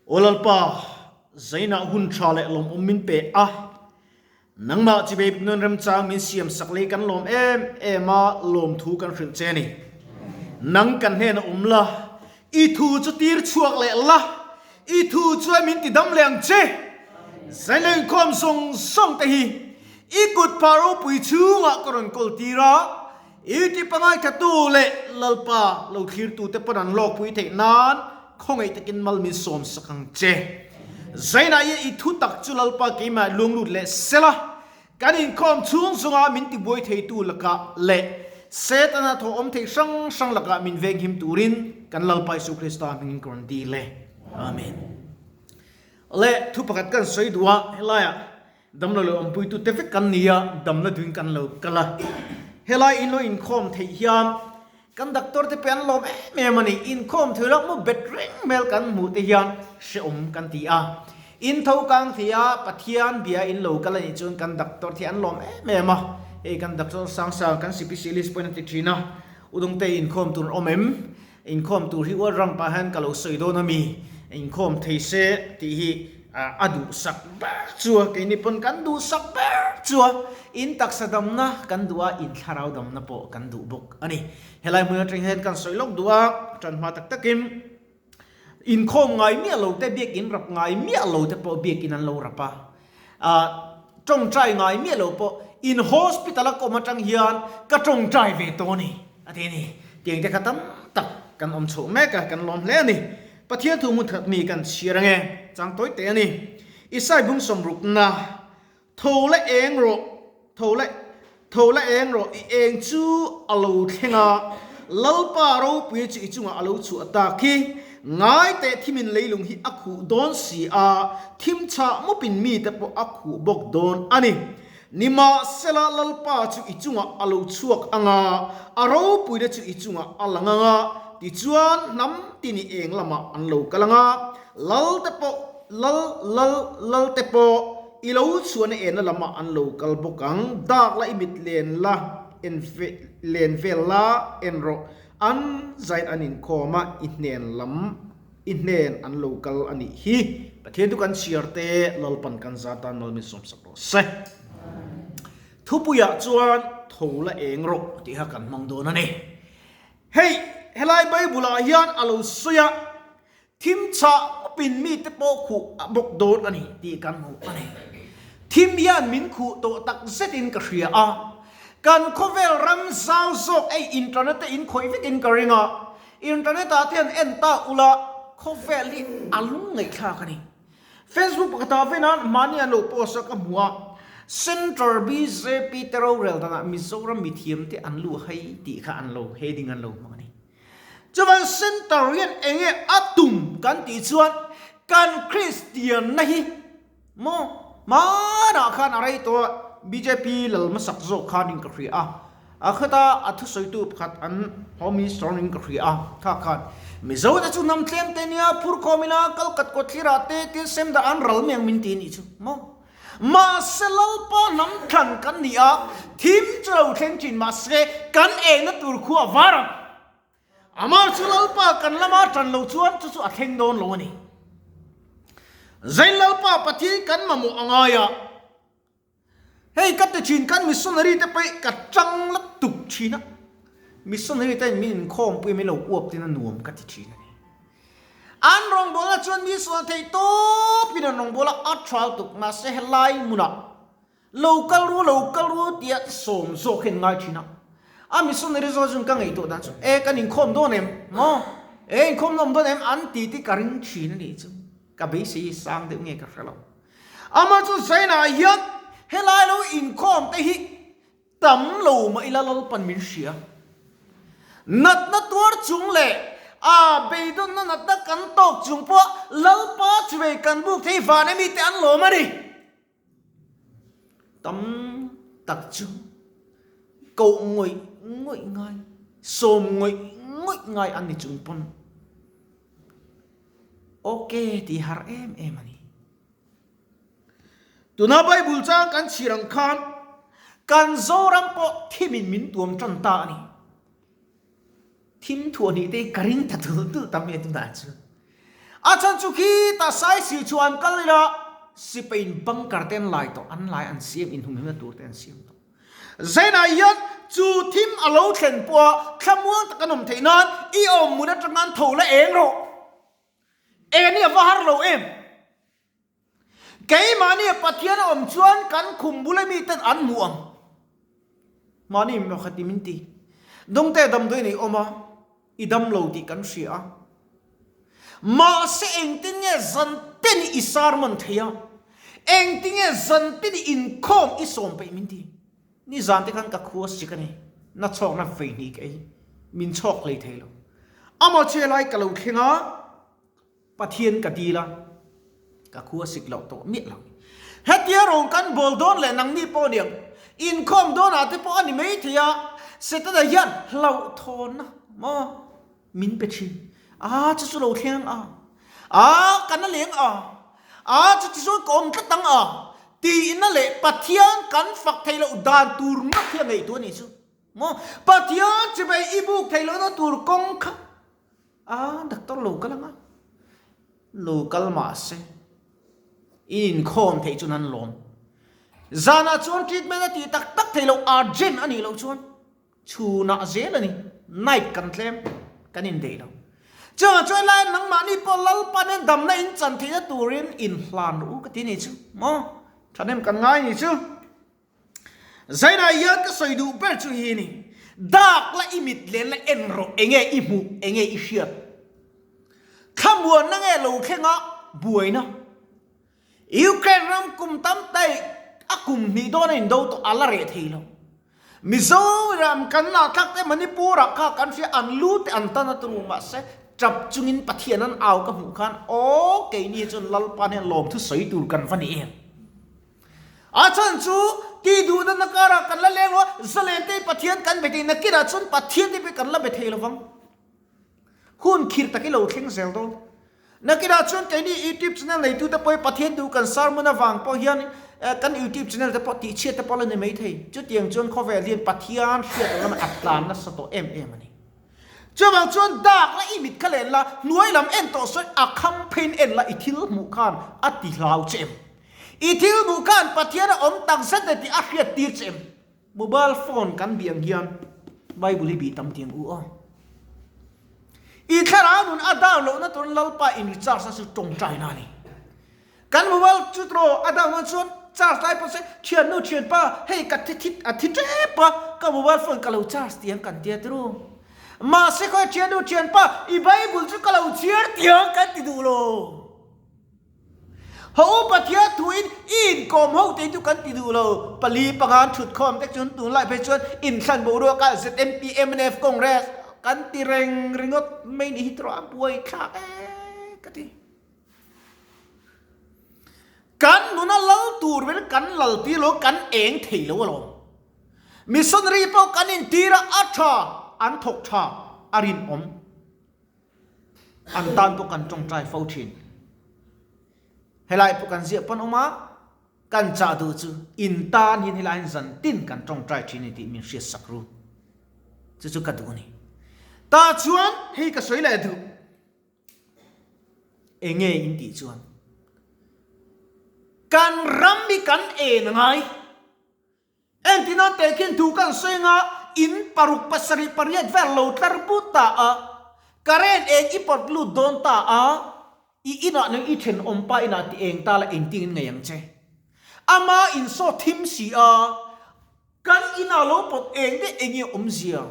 Aw Lalpa, zainah hun tha leh lawmawm min pe a, nangmah chibei nun remchang min siam sak lei kan lawm em em a, lawmthu kan hrilh che a ni. Nang kan hnenah awm la, i thu chu tir chhuak leh la, i thu chuan min ti dam leh ang che. Zaina inkhawm zawng zawng te hi i kut phah ropui chhungah ka rawn kawl tir a, I ti pangai thatu leh Lalpa lo thlirtute pawn an lawkpui theih nan khawngaih takin mal min sawm sak ang che. Zainah hian i thu tak chu Lalpa keimah luanglut leh sela, kan inkhawm chhung zunga min tibuai theitu lakah leh Setana thaw awm thei hrang hrang lakah min venghim turin kan Lalpa Isu Krista hmingin ka rawn dil e. Amen. Le thu pakhat kan sawi duh a, helaiah Damlo leh awmpuitu te vek kan ni a, damna duin kan lo kal a. Helai in lo inkhawm theih hian kan doctor te pawh an lawm em em a ni. Inkhawm thei lo mu bet reng hmel kan hmuh te hian hrehawm kan ti a. In tho kang thei a, Pathian bia in lo kal a nih chuan kan doctor te hi an lawm em em a. Hei kan doctor Sangsang kan sipisialist pawhin a ti thin a, Udungte inkhawm tur an awm em? Inkhawm tur hi uar rang pah hian ka lo sawi dawn a mi, inkhawm thei se tih hi a duhsak ber chu a, keini pawn kan duhsak ber chu a, in taksa damna kan duh a, in thlarau damna pawh kan duh bawk a ni. Helai hmun atang hian kan sawi lawk duh a, tan hma tak takin inkhawm ngai miah lo te, biakin rap ngai miah lo te pawh biakin an lo rap a, tawngtai ngai miah lo pawh in hospital a kawm atang hian ka tawngtai ve tawh a ni a ti a ni. Tiang te kha tam tak kan awm chhoh mek a, kan lawm hle a ni. Pathian thu hmun that mi kan chhiar ange, chang tawi teh a ni. Isai bung sawmrukna, Tho la eng rawh, tho la, tho la eng rawh, i eng chu a lo thleng a, Lalpa ropui chu i chungah a lo chhuah tak hi. Ngai teh thimin leilung hi a khuh dawn si a, thim chhah mupin mite pawh a khuh bawk dawn a ni. Nimahsela Lalpa chu i chungah a lo chhuak ang a, a ropuina chu i chungah a lang ang a, tichuan hnam tin i eng lamah an lo kal ang a, Lalte pawh, lal, lal, lalte pawh i lo chhuahna enna lamah an lo kal bawk ang. Dak la i mit len la, en ve, len vel la, en rawh. An zain an inkhawm a, i hnen lam, i hnen an lo kal a nih hi. Pathian chu kan chhiar te, Lalpan kan za tan mal min sawmsak rawh se. Thupuiah chuan tho la eng rawh tih kha kan hmang dawn a ni. Hei, helai Bible-ah hian a lo sawi a. Thim chhah mupin mite pawh khuh a bawk dawn a ni tih kan hmu a ni. Thim hian min khuh tawh tak zetin ka hria a, kan khawvel ram zau zawk ei internet te in khawih vekin ka ring a, internet ah te hian en ta ula khawvel hi a lung ngaihthlak a ni. Facebook pakhatah venan mahni an lo post a ka hmu a, Central bjp te rorel danah Mizoram mithiam te an luh hai tih kha an lo heading an lo hmang a ni. Chuvan center hian enge a tum kan tih chuan kan Kristian na hi maw hmanah khan a rei tawh a, bjp lal hmasak zawk khan in ka hria a, a khata a thusawitu pakhat an Home Minister in ka hria a, kha khan Mizo te chu hnam tlem te nia phur khawm ila kalkat kawt thlir ah te tin sem dah an ral mai ang min ti a nih chu maw. Mahse Lalpa hnam thlan kan ni a, thim chu lo thleng thin mahse kan engna tur khu a var ang. Amah chu Lalpa kan lama tan lo chuan chu chu a thleng dawn lo a ni. Zain Lalpa Pathian kan mamawh a ngai a, hei ka ti thin kan missionary te pawh ka tang la tuk thin a, missionary te min inkhawmpui min lo uap tin a nuam ka ti thin a ni. An rawngbawlna chuan mi sual thei tawpin an rawngbawla a tha tuk mahse helai hmunah lo kal ru lo kal ru tia sawm zawk hian ngai thin a. A missionary zawk chuan ka ngaihtuah dan chu e kan inkhawm dawn em maw e inkhawm nawm dawn em an ti ti ka ring thin a nih chu ka beisei sang deuh nge ka hre lo. Amah chu Zainah hian helai lo inkhawm te hi Tam lo mah ila Lalpan min hria. Natna tuar chung leh a beidawnna natna kan tawk chung pawh Lalpa chuvei kan buk thei van emi te an lawm a ni. Tam tak chu koh ngawih ngawih ngai, sawm ngawih ngawih ngai an ni chung pawn ok tih har em em a ni. Tuna Bible chang kan chhir ang khan kan Zoram pawh thimin min tuam tan ta a ni. Thim thuah hnih te hi ka ring ta tulh tulh ta mai a tunah chuan. A chhan chu khitah saisir chu an kal ila, sipaiin bunker te an lai tawh, an lai an siam inhumhimna tur te an siam tawh. Zainah hian chu thim a lo thlen pawha thlamuang tak an awm theih nan i awm hmun atang an tho la eng rawh. Eng hi a va har lo em? Keimahni a Pathian a awm chuan kan khum bula miten an hmu ang. Mahni pakhat i min ti. Dawngte damdawi nei awm a, i dam lo tih kan hria a. Mahse engtin nge zantin i sermon thei a? Engtin nge zantin i inkhawm i sawm peih min ti? Nizan te khan ka khua sik a ni. Na chhawkna vei hnih ka ei. Min chhawk hlei thei lo. Amah chu helai ka lo thleng a. Pathian ka dil a, ka khua sik loh tawh miah lo. Hetia rawng kan bawl dawn leh nangni pawh aniang, inkhawm dawnah te pawh a ni mai thei a, Setana hian hlauhthawnna maw min pe thin. A chu chu lo thleng a, a ka na leng a, a chu ti chuan ka awm tlat ang a, tihna leh Pathian kan fak theih loh dan tur ngawt hi a ngaihtuah a nih chu. Maw Pathian chibai i buk theih lohna tur kawng kha A doctor lo kal anga, lo kal mahse i inkhawm theih chuan an lawm. Zanah chuan treatment a tih tak tak theih loh, urgent a nih loh chuan chhunah zel a ni, night kan tlem, kan indeih lo. Chuvang chuan helai nangmahni pawh Lalpa nen damna in chan theihna turin inhlan rawh u ka ti ni chu maw, thahnem kan ngai ni chu. Zainah hian ka sawi duh ber chu hi ni, Dak la i mit len la en rawh, enge i hmuh, enge i hriat? Thlamuanna nge lo thlenga buaina? Ukraine ram kum tam taih a kum hnih dawn a indo tawh a la reh thei lo. Mizoram kan lah thlak te Manipur ah kha kan hria an lu te an tan a turu mahse tap chungin Pathian an au ka hmuh khan aw keini hi chuan Lalpa hian lawmthu sawi tur kan va ni em? A chhan chu tih duhna na karah kan la leng lo a, zalen te Pathian kan be thei, nakinah chuan Pathian te pawh kan la be thei lo vang. Hun khirh tak i lo thleng zel dawn. Nakinah chuan keini YouTube channel neitu te pawh hi Pathian duh kan sermon avang pawh hian kan YouTube channel te pawh tihchhiat te pawh la ni mai thei. Chutiang chuan khawvel hian Pathian hriat ang lama a tlan nasa tawh em em a ni. Chuvang chuan dak la i mit kha len la, hnuai lam en tawh sawi a kham pheiin en la i thil hmuh khan a ti hlau che em? I thil hmuh khan Pathian a awm tak zet e tih a hriat tir che em? Mobile phone kan bih ang hian Bible hi bih tam tiang u aw. I thlarau nun a down lohna turin Lalpa in recharge na chu tawngtaina a ni. Kan mobile chu tiraw a down dawn chuan charge lai pawh se thiannu thianpa hei ka thi thi a thi tep a ka mobile phone ka lo charge tiang kan tia tiraw. Mahse khawi thiannu thianpa i Bible chu ka lo chhiar tiang kan ti duh lo. Ho u Pathian thuin i inkawm ho tei chu kan ti duh lo. Pali pangan thut khawm te chuan tunlai phei chuan inthlan boruak ah ZMP, mnf, Congress kan ti reng ringawt mai ni hi tawh a buai thlak e ka ti. Kan nuna lal tur ber kan lal tir lo kan eng thei lo alawm. Missionary pawh kan intir a, a tha an thawk tha a rinawm. An tan pawh kan tawngtai fo thin. Helai pawh kan ziah pawn awm a, kan chah duh chu in tan hian helai hian zan tin kan tawngtai thin a ni tih min hriat sak ru. Chu chu ka duh a ni. Tah chuan hei ka sawi leh duh. Enge in tih chuan kan ram hi kan en ngai. Entina tehkhin thu kan sawi anga in paruk pasarih pariat vel lo tlar but ta a, current eng i pawt lut dawn ta a, i inah nang i thenawm pa inah ti eng ta la engtin in ngei ang che. Ama in saw thim si a, kan inah lo pawt eng daih eng nge awmzia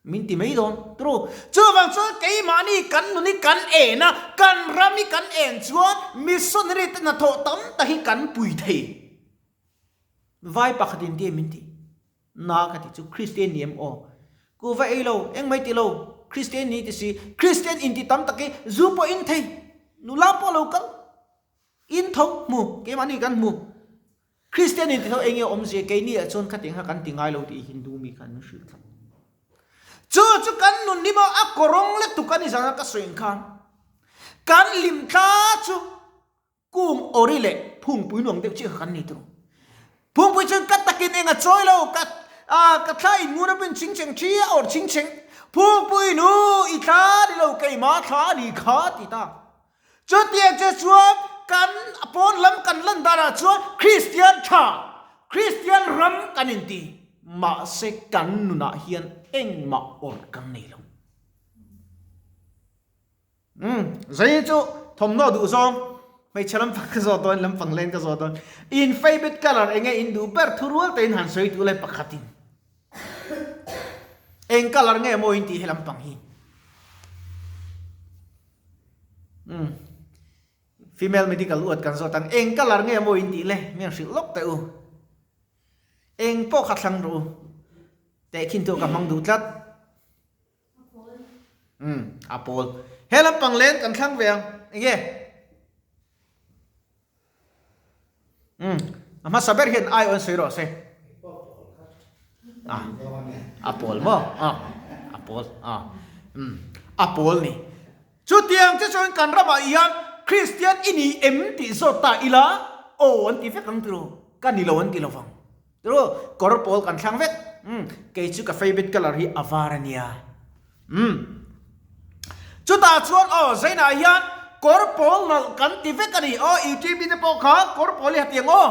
min ti mai dawn tru. Chuvang chuan keimahni kan nun hi kan en a, kan ram hi kan en chuan missionary te hnathawh tam tak hi kan pui thei. Vai pakhat in tia min ti. Na ka ti chu Kristian ni em aw. Ku va ei lo, eng mai ti lo, Kristian ni ti si, Kristian in ti tam tak i zu pawh in thei, nula pawh lo kal, in tho hmu, keimahni kan hmu. Kristian in ti tho eng nge awmzia, keini ah chuan khatiang kha kan ti ngai lo tih Hindu mi khan min hrilh thlap. Chu chu kan nun hi maw a kawrawng lutuk a ni zan a ka sawi ang khan. Kan hlimthla chu Kung awri leh phungpui nuam deuh chiah kha kan ni tur. Phungpui chuan ka takin eng a chawi lo, ka ka thla in ngun a bin ching cheng thi a awrh ching cheng. Phungpui nu i thla ni lo keimah thla a ni kha ti ta. Chutiang che chuan kan pawn lam kan lan danah chuan Kristian tha, Kristian ram kan inti. Mahse kan nunah hian engmah awrh kan nei lo. Umm, Zaini chu thawmhnaw duh zawng, hmeichhe lampang ka zawh dawn, lampang leng ka zawh dawn. In favourite colour enge in duh ber thu rual tein han sawi duh le pakhatin. Eng colour nge maw in tih he lampang hi? Umm, female medical uat kan zawt ang, eng colour nge maw in tih le? Mi han hrilh lawk teh u. Eng pawh kha thlang rawh u. Tehkhin chu ka hmang duh tlat. Umm a pawl. He lampang len kan thlang ve ang. Enge? Umm a hmasa ber hian ai awn sawi rawh se. A a pawl maw? A a pawl a umm a pawl ni. Chutiang che chuan kan ramah hian Kristian i ni em tih zawt ta ila aw an ti vek ang tiraw? Ka ni lo an ti lovang. Tiraw? Kawr pawl kan thlang vek. Umm kei chu ka favourite colour hi a var a nia. Umm chutah chuan aw Zainah hian kawr pawl nalh kan ti vek a ni. Aw UTB te pawh kha kawr pawl hi a ti ang aw.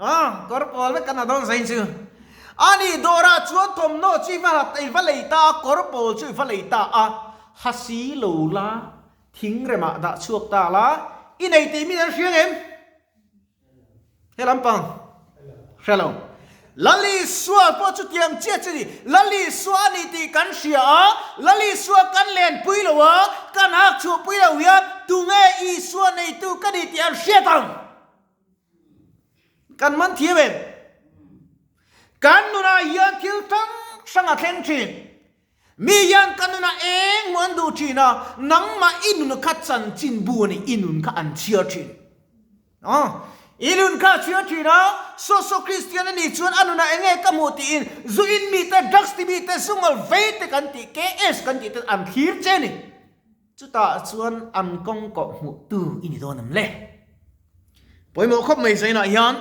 Aw kawr pawl vek kan ha dawn Zain chu. A nih dawrah chuan thawmhnaw chu i va i va lei ta a, kawr pawl chu i va lei ta a. Ha si lo la, thing remah dah chhuak ta la, i nei tih min an hria ngem? He lampang hre lo. Lalisua pawh chutiang chiah chu ni. Lalisua a ni tih kan hria a, Lalisua kan lenpui lo a, kan hak chhuahpui lo hian tunge Isua neitu ka ni tih an hriat ang. Kan man thiam em? Kan nunah hian thil hrang hrang a thleng thin. Mi hian ka nunah eng hmuh an duh thin a, nangmah i nun kha chanchin bu a ni, i nun kha an chhiar thin. Aw, i nun kha a chhiar thin a, saw saw Kristian a nih chuan a nunah eng nge ka hmuh tiin zu in mi te, drugs ti mi te, zungal vei te kan tih, KS kan tih te an thlir che a ni. Chutah chuan an kawng kawh hmuh tu i ni dawn em le? Pawimawh khawp mai Zainah hian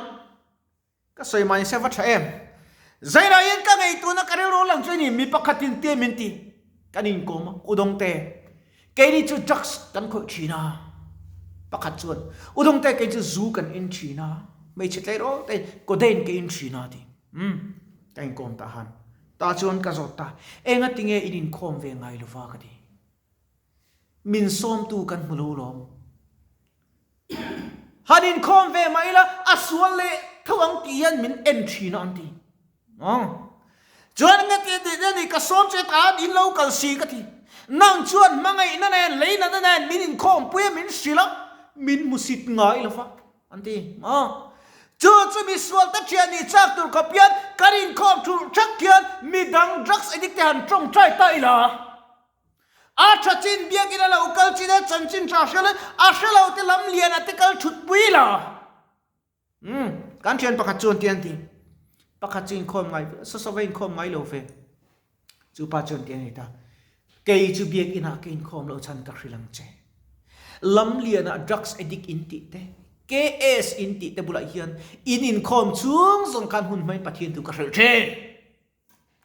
ka sawi mai se va tha em? Zainah hian ka ngei tuna ka rilru lang chu ni mi pakhatin tia min ti kan inkawm a, Udawngte keini chu drugs kan khawih thin a, pakhat chuan Udawngte kei chu zu kan in thin a, hmeichhe tleirawl te codeine ka in thin a ti. Umm ka inkawm tah han tah chuan ka zawt ta, engatinge in inkhawm ve ngai lova ka ti. Min sawmtu kan hmu lo lawm. Han inkhawm ve mah ila a sual leh tho ang tih hian min en thin a an ti. Aw. Chuan nge ti tih te ni ka sawm che ta in lo kal si ka ti. Nang chuan hmangaihna nen leinatna nen min inkhawm pui a min hrilh a min hmusit ngai lo va an ti. Aw. Chu chu mi sual te thian nih chak tur khawp hian kan inkhawm thulh thak hian midang drugs addict te han tawngtai ta ila. A tha chin biakin a lo kal chin a, chanchin tha hre lo, a hre lo te lam lian a te kal thut pui la. Umm, kan thian pakhat chuan ti an ti. Pakhat chu inkhawm ngai, saw saw va inkhawm ngai lo ve. Chu pa chuan ti a ni ta. Kei chu biakin ah ka inkhawm loh chhan ka hrilh ang che. Lam lian ah drugs addict in tih te, KS in tih te bulah hian in inkhawm chung zawng khan hun hmain Pathian thu ka hrilh thin.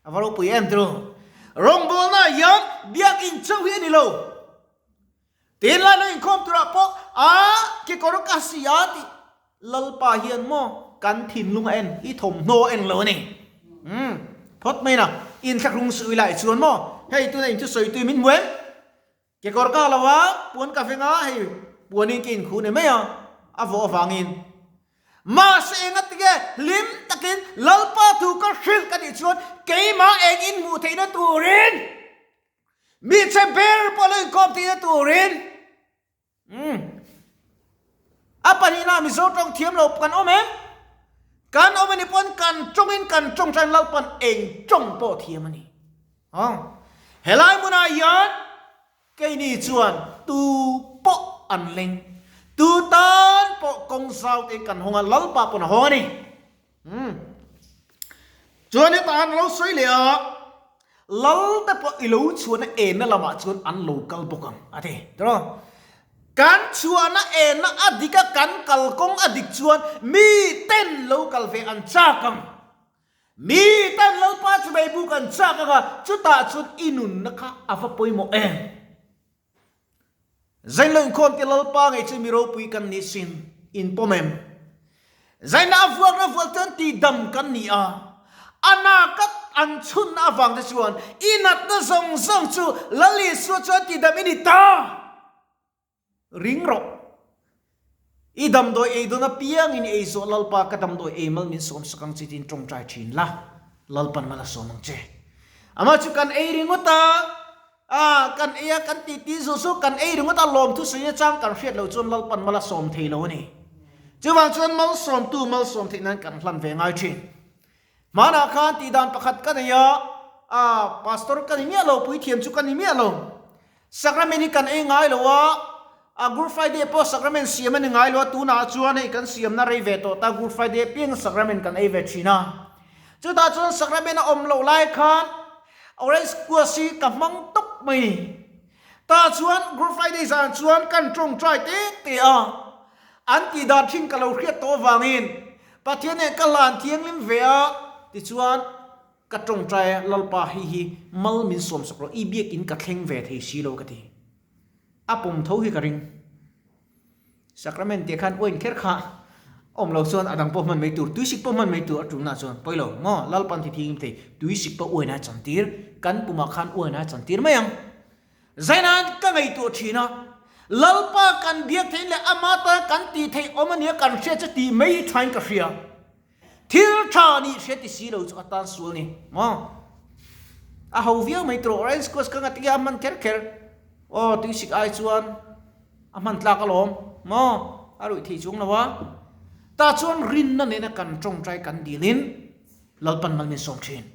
A va ropui em tiraw? Rawngbawlna ah hian biakinn chauh hi a ni lo. Tinlai lo inkhawm turah pawh a kekawr ka si a tih Lalpa hian maw kan thinlung a en i thawmhnaw a en lo a ni. Umm phawt mai na inthlahrung suh ila i chuan maw hei tuna inthusawi tui min hmu em? Kekawr ka lo a, puan ka veng a, hei puanin ka inkhuh ni mai a, a vawh avangin. Mahse engatinge hlim takin Lalpa thu ka hrilh ka tih chuan keimah eng inhmuh theihna turin, mi chhe ber pawh lo inkawm theihna turin, umm. A pahnihna Mizo tawng thiam lo kan awm em? Kan awm a ni pawn kan tawngin kan tawngtain Lalpan eng tawng pawh thiam a ni. Aw. Helai hmunah hian keini chuan tu pawh an leng. Tu tan pawh kawng zau tein kan hawng a, Lalpa pawn a hawng a ni. Umm. Chuan hetah an lo sawi leh a, Lal te pawh i lo chhuahna enna lamah chuan an lo kal bawk ang a ti. Tiraw? Kan chhuahna enna a dik a, kan kalkawng a dik chuan mi ten lo kal ve an chak ang. Mi ten Lalpa chuvei buk an chak ang a, chutah chuan i nunna kha a va pawimawh em? Zain lo inkhawm te Lalpa ngei chu mi ropui kan ni sin, in pawm em? Zaina a vuakna vual chuan tihdam kan ni a, a na ka an chhunna avang te chuan i natna zawng zawng chu Lal Isua chuan tihdam i ni ta! Ring rawh. I damdawi ei dawn apiangin i ei zawh Lalpa ka damdawi ei mal min sawm sak ang che tiin tawngtai thin la, Lalpan mal a sawm ang che. Amah chu kan ei ringawt a, a kan ei a kan tih tih zawh chu kan ei ringawt a lawmthu sawi nachang kan hriat loh chuan Lalpan mal a sawm thei lo a ni. Chuvang chuan malsawmtu malsawm theih nan kan hlan ve ngai thin. Hmanah khan tihdan pakhat ka nei a, a pastor ka ni miah lo, puithiam chu ka ni miah lo. Sacrament hi kan ei ngai lo a, a Good Friday pawh sacrament siam a ni ngai lo a, tunah chuan hei kan siamna rei ve tawh ta, Good Friday apiang sacrament kan ei ve thin a. Chutah chuan sacrament a awm loh lai khan orange squash hi ka hmang tawp mai. Tah chuan Good Friday zan chuan kan tawngtai te te a, an tihdan thin ka lo hriat tawh avangin Pathian nen ka hlan thianghlim ve a, tichuan ka tawngtai a, Lalpa hei hi mal min sawmsak rawh, i biakin ka thleng ve thei si lo ka ti. A pawm tho hi ka ring. Sacrament tih khan uain kher kha awm lo chuan a dang pawh hman mai tur, tuisik pawh hman mai tur a tulna chuan pawi lo maw? Lalpan thi thianghlim thei, tuisik pawh uain a chantir, kan pumah khan uain a chantir mai ang. Zaina'n ka ngaihtuah thin a, Lalpa kan biak theih leh ama tan kan tih theih awm a nia kan hria che tih mai hi thain ka hria. Thil tha nih hria ti si lo chu a tan sual ni maw? A ho viau mai tawh orange squash ka ngati a hman kher kher. Aw tuisik ai chuan a hman tlak alawm maw? A ruih thei chuang lo a. Tah chuan rinna nena kan tawngtai kan dilin Lalpan mal min sawm thin.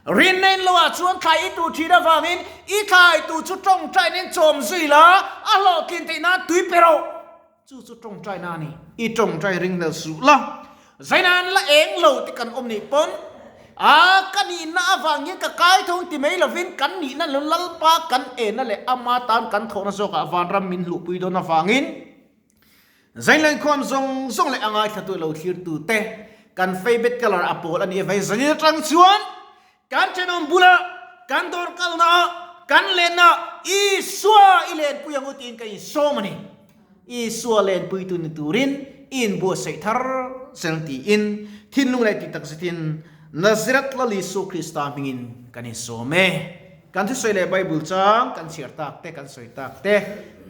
Rinna in loah chuan thlai i tuh thin avangin i thlai tuh chu tawngtaina in chawm zui la, a hlawhtlin theih nan tui pe rawh. Chu chu tawngtaina a ni. I tawngtai ring hlel suh la. Zaina an la eng lo te kan awm nih pawn, a ka nihna avangin ka kai tho ti mai lovin kan nihna lo Lalpa kan enna leh ama tan kan thawhna zawkah vanram min hluhpui dawn avangin, Zainlainkhawm zawng zawng leh a ngaithlatu lo thlirtute kan favourite colour a pawl a nih avangin zanin atang chuan kan thenawm bula kan dawr kalna ah kan lenna Isua i lenpui ang u tiin ka insawm a ni. Isua lenpuitu ni turin i inbuatsaih thar zel tiin thinlung leh tih tak zetin Nazareth Lal Isua Krista hmingin kan insawm e. Kan thusawi leh Bible chang kan chhiar tak te, kan sawi tak te,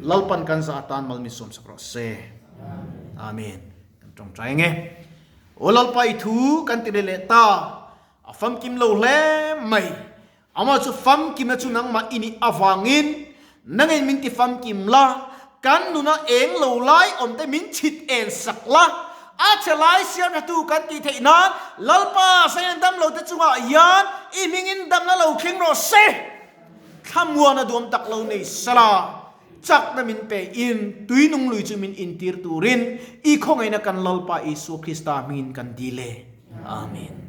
Lalpan kan zah atan mal min sawmsak rawh se. Amen. Kan tawngtai ange. Aw Lalpa i thu kan ti leh leh ta, a famkim lo hle mai. Amah chu famkimna chu nangmah i nih avangin nangin min ti famkim la, kan nuna eng lo lai awm te min chhit en sak la, a che lai siam thatu kan tih theih nan Lalpa Sayan dam lo te chungah hian i hmingin damna lo thleng rawh se. Thlamuana duam tak lo nei sela, chakna min pe in tui nung lui chu min intir turin i khawngaihna kan Lalpa Isua Krista hmingin kan dil e. Amen.